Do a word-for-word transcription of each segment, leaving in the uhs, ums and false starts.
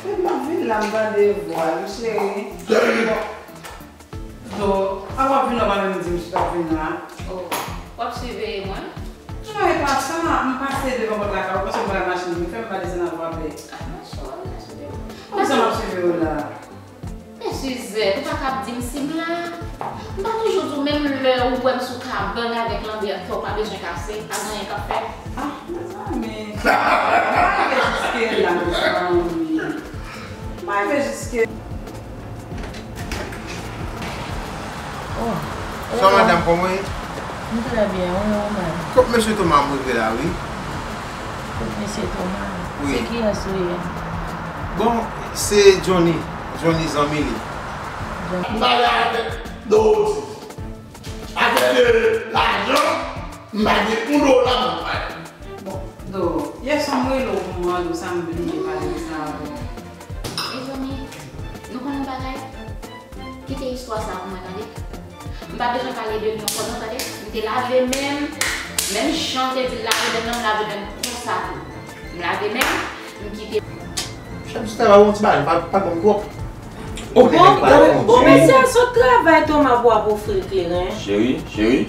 Depi m ap vin la, m tande vwa l, cheri. Do, a w ap vin la, w pa menm di m si w ap vin la. Oh, w ap siveye mwen? Non, e pa sa, m pase devan pòt lakay ou, paske m pral machin, m fè m pa desann avè w. Ah, machin, w ap siveye mwen. Kòman sa m ap siveye w la? Men Suzette, ou pa ka ap di m si m la. M pa toujou di w, menm lè ou wè m sou kabann avèk lanbè a, kè w pa bezwen kase, pa gen anyen k ap fèt. Ah, mezanmi, m pa rive jiske la, mezanmi. M pa rive jiske. Oh, sa, madanm, kòman w ye? M trè byen, wi, ou menm? Kot mesye Thomas ap rive la, wi. Kot mesye Thomas? Wi. Se kiyès ou ye? Bon, se Johnny. Johnny zanmi li. Johnny. M pale avèk Dorothy. Afè de lajan, m pa gen yon dola pou m bay. Bon, Do, yè swa m rele w pou m mande w sa, m bliye pale de sa avè w. E Johnny, nou konn yon bagay? Kite istwa sa pou mwen, tande? M pa bezwen pale de li ankò non, tande? M te lave men m, menm jan w te di l lave men l lan, m lave men m konsa tou. M lave men m, m kite. Chèf di travay, yon ti bagay, pa, pa bon twòp. Oh, bon, bon, mesye a sot travay, Thomas, pou ap ofri l kleren. Cheri, cheri,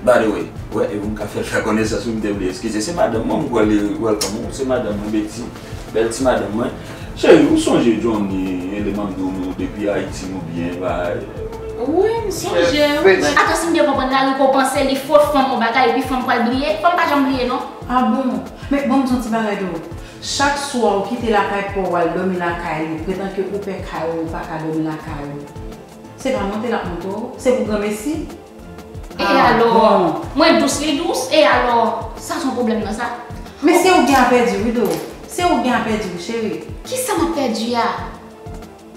by the way, wè, e pou m ka fè, fè konesans, wi, m te bliye, eskize, se madanm mwen, m kwè li welcome ou, se madanm mwen, Betty, bèl ti madanm mwen. Cheri, ou sonje Johnny, e lè m ap di w nou depi Ayiti, nou byen, bay. Wi, m sonje, wi. Atann, si m byen konprann la, Rico panse li fo fanm yon bagay, epi fanm pral bliye, fanm pa janm bliye, non. Ah bon? Men, ban m di w yon ti bagay, Do. Chak swa ou kite lakay pa w, w al dòmi lakay li, pretanke ou pè kay ou, ou pa ka dòmi lakay ou. Se pa monte l ap monte w, se pou granmesi. E alò? Mwen dous, li dous, e alò? Sa se yon pwoblèm nan sa? Men se ou gen a pèdi wi, Do. Se ou gen a pèdi wi, cheri. Kisa m ap pèdi a?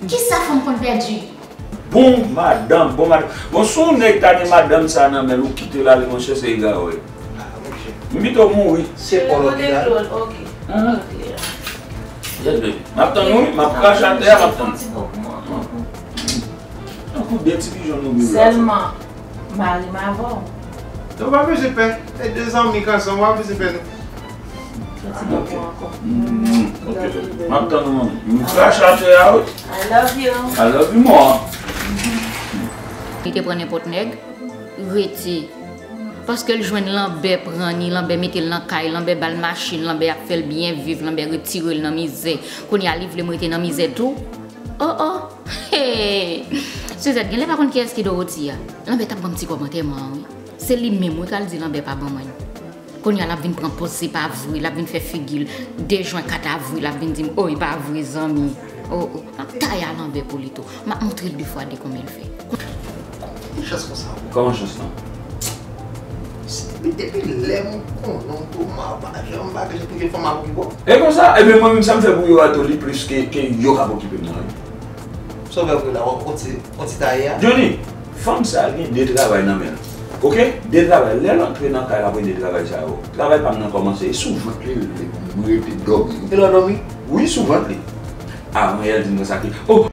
Kisa fanm konn pèdi? Bon madanm, bon madanm. Bon, si yon nèg ta gen madanm sa nan men l, ou kite l ale, monchè, se egare w ye. M pito mouri. Se kò lopital. Ok. Mhm. Ok. Yes, baby. M ap tann ou, wi. M ap krache atè a, m ap tann ou. Tankou de ti pijon nou viv la. Sèlman, mari m avè w. Ou pa bezwen pè. E de zanmi k ansanm, ou pa bezwen pè non. Fè ti bobo ankò. Mm, ok, baby. M ap tann ou, manmi. M krache atè a, wi. I love you. I love you more. Li te pran nenpòt nèg, rete. Paske l jwenn lanbè pran ni, lanbè mete l nan kay, lanbè ba l machin, lanbè ap fè l byen viv, lanbè retire l nan mizè. Kounye a li vle m rete nan mizè tou? Oh, oh. Hey! Suzette, genlè pa konn kiyès ki Dorothy a. Lanbè t ap ban m ti kòb antèman an, wi. Se li menm, wi, k al di lanbè pa ban mwen. Kounye a l ap vin pran pòz se pa vre, l ap vin fè figi l. De jen kat avril, l ap vin di m, oh, e pa vre, zanmi. Oh, oh. M ap taye a lanbè pou li tou. M ap montre l de fwa de konbyen l fè. Ki chans konsa? Kòman chans lan? Depi lè m konnen w, Thomas, pa janm pa gen pou gen fanm ap okipe w. E konsa, ebyen mwen menm sa m fè pou yo a tou, li plis ke, ke yo k ap okipe m nan, wi. Sa w fè pou la, w ap konti, konti taye a? Johnny, fanm sa gen de travay nan men l. Ok? De travay. Lè l antre nan kay la, ap rele travay sa yo. Travay pa m nan kòmanse, e sou vant li rele pou m rete dòmi. E lè w dòmi? Wi, sou vant li. Avan yè l di m konsa ke, oh,